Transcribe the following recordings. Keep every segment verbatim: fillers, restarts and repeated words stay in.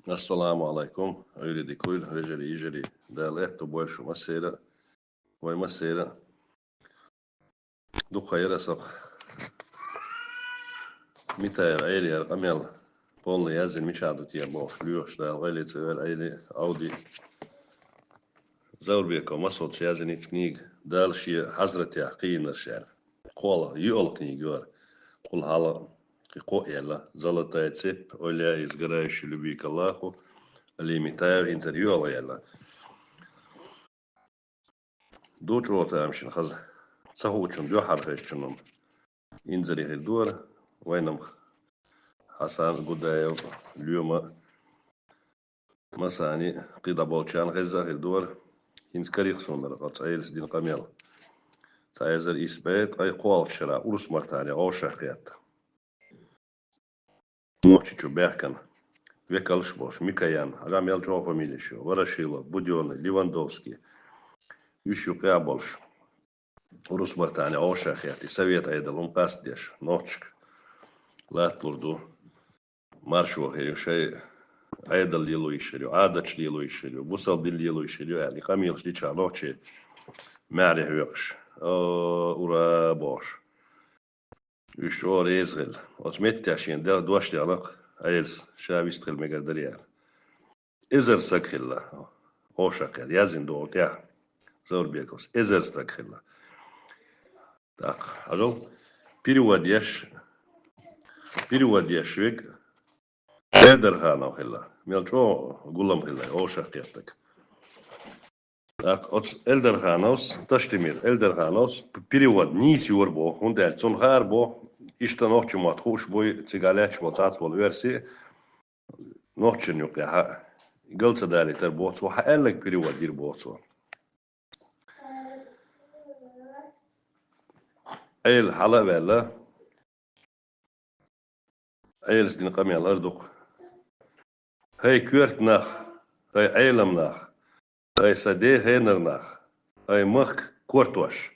Ассаламу Ӏалайкум, Ӏуйре дика хуьлда, вежарий, йижарий. Дала аьттув бойла шун массеран а, вай массеран а. Дукха ха яра сох Митаев Ӏелера къамел полный язйина, мичахь ду те бохуш, лоьхуш, Дала гӀайгӀа лаца вер Ӏели, Ӏовди. Заурбеков Масудас язйина книга, Дала шен хьазратех кхийинарш аьлла. КхоалгӀа, йоьалгӀа книга ю хӀара. Кхул хьалха кхин кхоъ яьлла: «Золотая цепь», «Ойла из сгорающей любви к Аллаху», Али Митаев, инзара йоьалгӀа яьлла. Ду чӀогӀа тамашийна хаза. Ца хуучун дуьххьара хезачунна инзаре хир ду хӀара, вайна-м Хьасан Гудаев, Лоьма, Масани, кхидӀа болчарна хезна а хир ду хӀара. ХӀинца карийра суна хӀара, оцу Ӏелас дина къамел. Цхьа эзар исс бӀе ткъе кхоалгӀачу шарахь Урус-Мартане вовшахкхетта. Нохчийчу баьхкина векалш болуш: Микоян, хьажахьа мел чӀогӀа фамилеш ю, Ворошилов, Будённый, Левандовский. Уьш юкъехь болуш, Урус-Мартане вовшахкхетта, и совет Ӏедал хӀума къастадеш, нохчашка латталур ду, маршо хир ю, шайн Ӏедал лело йиш хир ю, Ӏадаташ лело йиш хир ю, бусалба дин лело йиш хир ю аьлла, и къамелаш дичахь, нохчий маьхьарий хьоькхуш, о, ура бохуш. Уьш чӀогӀа реза хилла. Оцу меттехь шена де-, дош делла-кх Ӏелас, ша вистхила мегар дара аьлла. Эзар стаг хилла вовшахкхетта, язйина догӀу тӀехь Заурбековс. Эзар стаг хилла. ТӀаккха, хьажал, перевод еш, перевод еш верг Эльдарханов хилла. Мел чӀогӀа гулам хилла вовшахкхеттарг. ТӀаккха оцу Эльдархановс, Таштемир Эльдархановс п-, перевод нийса йора боху, хӀунда аьлча цунна хаар боху, иштта нохчийн мотт хууш буй, цигахь лаьтташ болу цхьацца болу оьрсий, нохчашна юкъехь гал ца далийтар боху цо, хьан аьлларг перевод йира боху цо. Ӏела хьала а ваьлла, Ӏелас дина къамел хӀара ду-кх: «ХӀай коьрта нах, хӀай Ӏелам нах, хӀай сан ден хенара нах, хӀай махка кортош».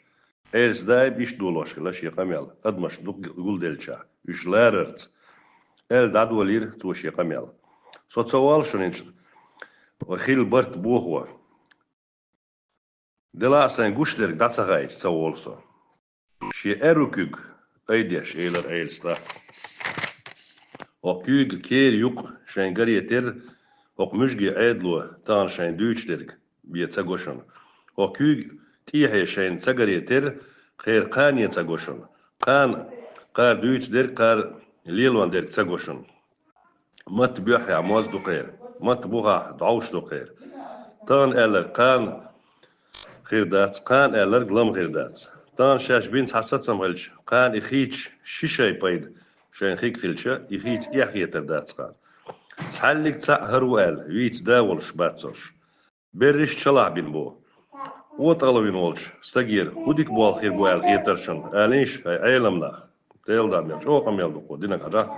Ӏелас даим иштта долош хилла шен къамел, адамаш дукха гулделчахь, уьш ларарца, аьлла дӀадолийра цо шен къамел. Со ца волу шуна хӀинца хилла барт бохо. Делахь а сайн гуш дерг дӀа ца хаийча, ца волу со. Шен аьрру куьг айдеш, элира Ӏелас дӀа. ХӀокху куьйга кера юкъ шайн гаре терра, хӀокху муьжгийн Ӏедало тахана шайн дуьйцуш дерг бен ца го шуна. ХӀокху куьйга тӀехье шайна ца гаре терра, кхеран кхане ца го шуна. Кхана кхара дуьйцу дерг, кхара лелон дерг ца го шуна. Матта буьххьехь моз ду кхеран, матта бухахь дӀовш ду кхеран. Тахана аьлларг кхана хир дац, кхана аьлларг лама хир дац. Тахана шаьш бина цхьа сацам хилча, кхана и хийцаш ши шай пайда шайн хиг хилча, и хийца эхь хетар дац кхана. Цхьаьллиг цхьаъ хӀара ву аьлла, вийца да волуш бац уьш. Берриш чалахь бина бу. ОтӀалвина волчу стагера хӀун дика болх хир бу аьлла хетара шуна, алийша, хӀай Ӏелам нах. Делан да мел чӀогӀа къамел ду-кх динарг хьажахь.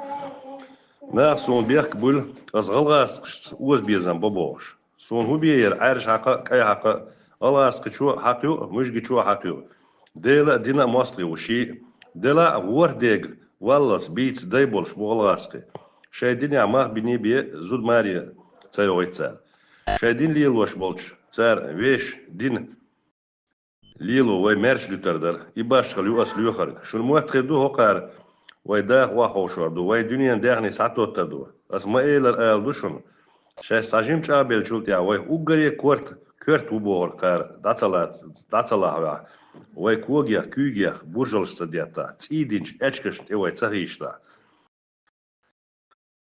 Наха суна бехк буьллу, аса гӀалгӀазкхашца озабезам бо бохуш. Суна хӀун бен яра Ӏаьржа хьакха а, кӀай хьакха а, гӀалгӀазкхичо а хьакха ю, муьжгичо а хьакха ю. Дела а, дина а мостагӀий ву ший а. Делахь а ворхӀ дега валлалц бийца дай болуш бу гӀалгӀазкхий. Шайн динехь мах биний бен зуда маре ца йогӀийта цара. Шайн дин лелош болчу цара вешан дин лело вай маьрша дуьтур дара. И башхалла ю аса лоьхург. Шуна мотт хир ду хӀокхара, вай даха охьаховшор ду, вай дуьненан даьхни схьатоттур ду. Аса ма-эллара ала ду шуна, шаьш цхьа жима чӀагӀбеллачул тӀаьхьа вайх уггаре а корта, коьрта ву бохург кхара дӀа ца лац-, дӀа ца лахьавехь, вай когех, куьйгех буржалш ца деттахь, цӀий динчу аьчкашна тӀе вай ца хийшадахь.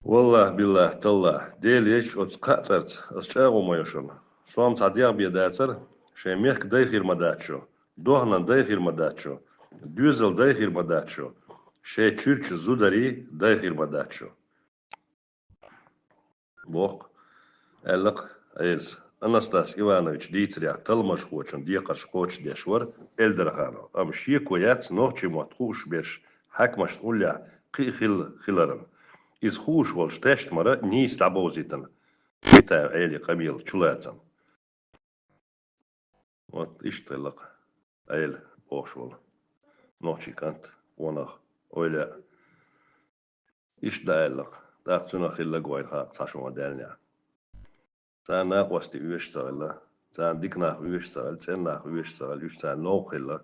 Валлахь, биллахь, таллахь, Дела езчу оцу кхаа цӀарца ас чӀагӀо ма йо шуна. Сом цхьа дегӀ бен дацара, шайн мехкан дай хир ма дац шу, дохнан дай хир ма дац шу, доьзал дай хир ма дац шу, шайн чуьрчу зударий дай хир ма дац шу. Боху, аьлла-кх Ӏелас. Анастас Иванович дийцарехь, талламашхочун декхарш кхочушдеш вара Эльдарханов, амма шеко яц нохчийн мотт хууш берш хьаькамашна уллехь кхин а хилла хиларна. Иза хууш волчу тешнабехк нийса дӀабовзийтина Митаев Ӏелин къамелан чулацам. Вот иштта хилла-кх Ӏела бохуш волу нохчийн кӀант, къонах, ойла. Иштта дӀааьлла-кх, тӀаккха цунах хилла гойла хьакха цхьа шуна даьллехь. царна накъостий оьшуш ца хилла, царна дика нах оьшуш ца хилла, цӀена нах оьшуш ца хилла, уьш царна новкъа хилла.